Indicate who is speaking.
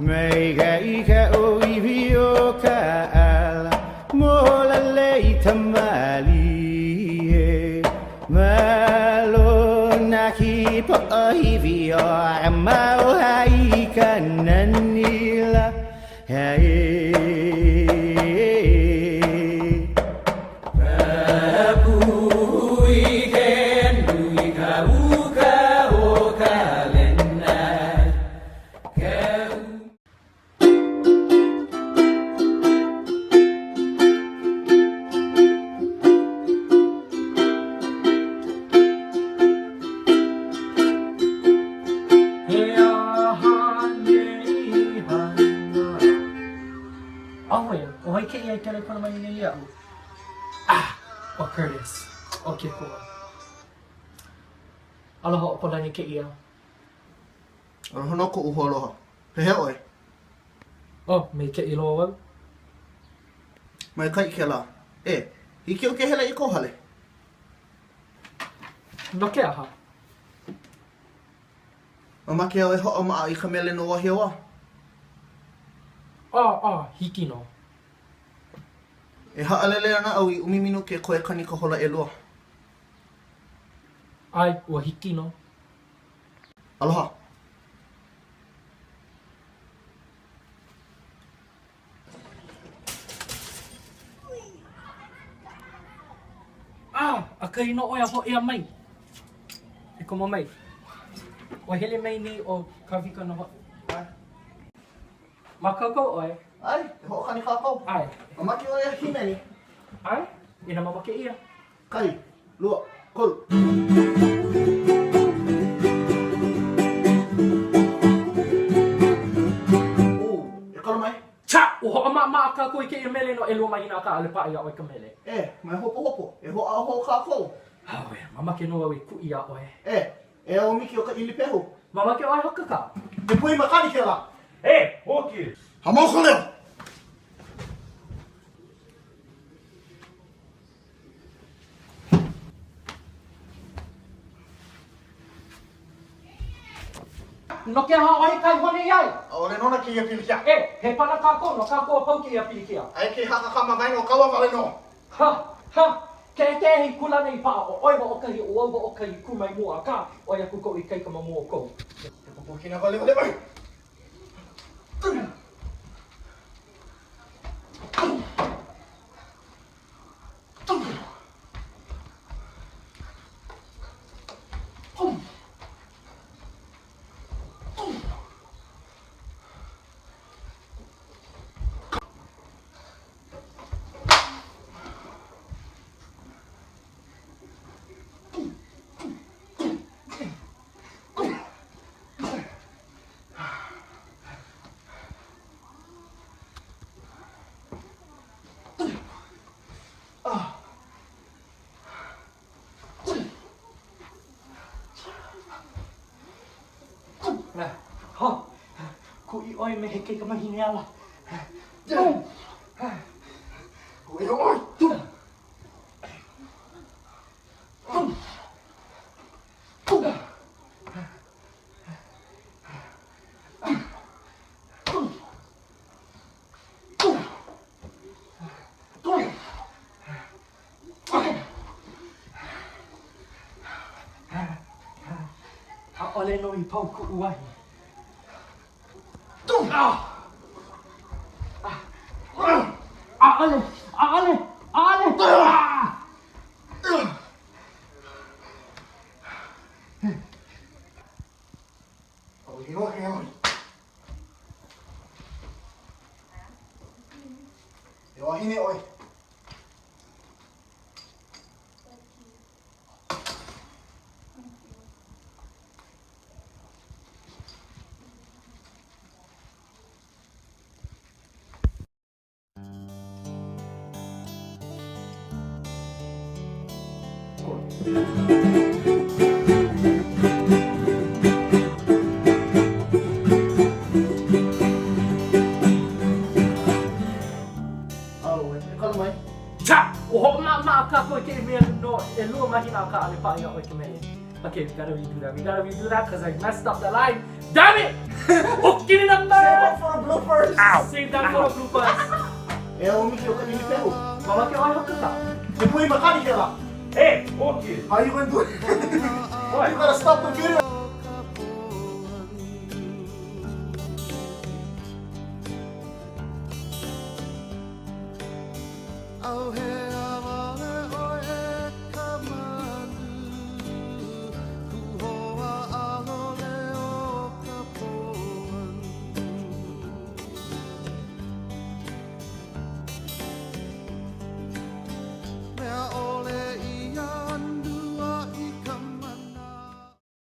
Speaker 1: Maikaʻi ka ʻōiwi o ka ʻala Molalei kamalie Malo nā kīpoʻohiwi o Maoha i ka nani lā
Speaker 2: He aha nei hana?
Speaker 3: Auē, ʻo wai kēia e kelepona mai nei iaʻu? Ah, ʻo Curtis, ʻo ke akua. Aloha ʻo Palani kēia.
Speaker 4: Aloha nō koʻu hoaloha. Pehea ʻoe?
Speaker 3: Oh, maikaʻi loa wau.
Speaker 4: Maikaʻi kēlā. E, hiki iaʻu ke hele i kou hale?
Speaker 3: No ke aha?
Speaker 4: Mamake au e hoʻomaʻa i ka mele no Wahiawa.
Speaker 3: Ah, ah, hiki nō.
Speaker 4: E haʻalele ana au i ʻumi minuke koe kani ka hola ʻelua.
Speaker 3: ʻAe, ua hiki nō.
Speaker 4: Aloha.
Speaker 3: Ah, ʻakahi nō ʻoe a hōʻea mai. E komo mai. Ua hele mai nei ʻo Kāwika nō hoʻi.
Speaker 4: ʻAe.
Speaker 3: Mākaukau ʻoe?
Speaker 4: ʻAe, e hoʻokani kākou.
Speaker 3: ʻAe.
Speaker 4: Mamake ʻoe e hīmeni?
Speaker 3: ʻAe, inā mamake ʻia.
Speaker 4: Kahi, lua, kolu. E kala mai.
Speaker 3: Cha! Ua hoʻomaʻamaʻa kākou i kēia mele no ʻelua mahina akā ʻaʻole paʻa iā ʻoe ka mele.
Speaker 4: E, mai hopohopo, e hoʻāʻo hou kākou.
Speaker 3: Auē, mamake nō au e kuʻi iā ʻoe.
Speaker 4: E, e aumiki o ka ʻili pehu.
Speaker 3: Mamake ʻoe e hakakā.
Speaker 4: He pui makani kēlā.
Speaker 2: E, hōkī!
Speaker 4: Hāmau ka leo!
Speaker 3: No ke aha ʻoe i kai hone ai?
Speaker 4: ʻAʻole nona kēia pilikia.
Speaker 3: E, he pana kākou, no kākou a pau kēia pilikia.
Speaker 4: Aia ke hakakā ma waena o kāua wale nō.
Speaker 3: Ha! Ha! Keʻekeʻe i kūlana i paʻa, ʻo ʻoe hoʻokahi, ʻo au hoʻokahi, kū mai mua, akā, ʻoi aku koʻu ikaika ma mua o kou.
Speaker 4: He popokina walewale ʻoe.
Speaker 3: Ho, kuʻi ʻoe me he kaikamahine ala.
Speaker 4: Oi, oi!
Speaker 3: ʻAʻole nō i pau kuʻu ahi. ʻAʻole, ʻaʻole, ʻaʻole!
Speaker 4: E wahine ʻoe.
Speaker 3: Cha! Ua hoʻomaʻamaʻa kākou i kēia mea no ʻelua mahina akā ʻaʻole paʻa iā ʻoe ka mele. Okay, we gotta redo that. We gotta redo that cause I messed up the line. Damn it! 웃기는 엄마!
Speaker 4: Save that for bloopers.
Speaker 3: Save that for bloopers.
Speaker 4: E o Miki o ka nini pehu.
Speaker 3: Mamake ʻoe hokuka.
Speaker 4: He pui makani kela.
Speaker 2: Hey, Oki!
Speaker 4: How you gonna do it? You gotta stop the video.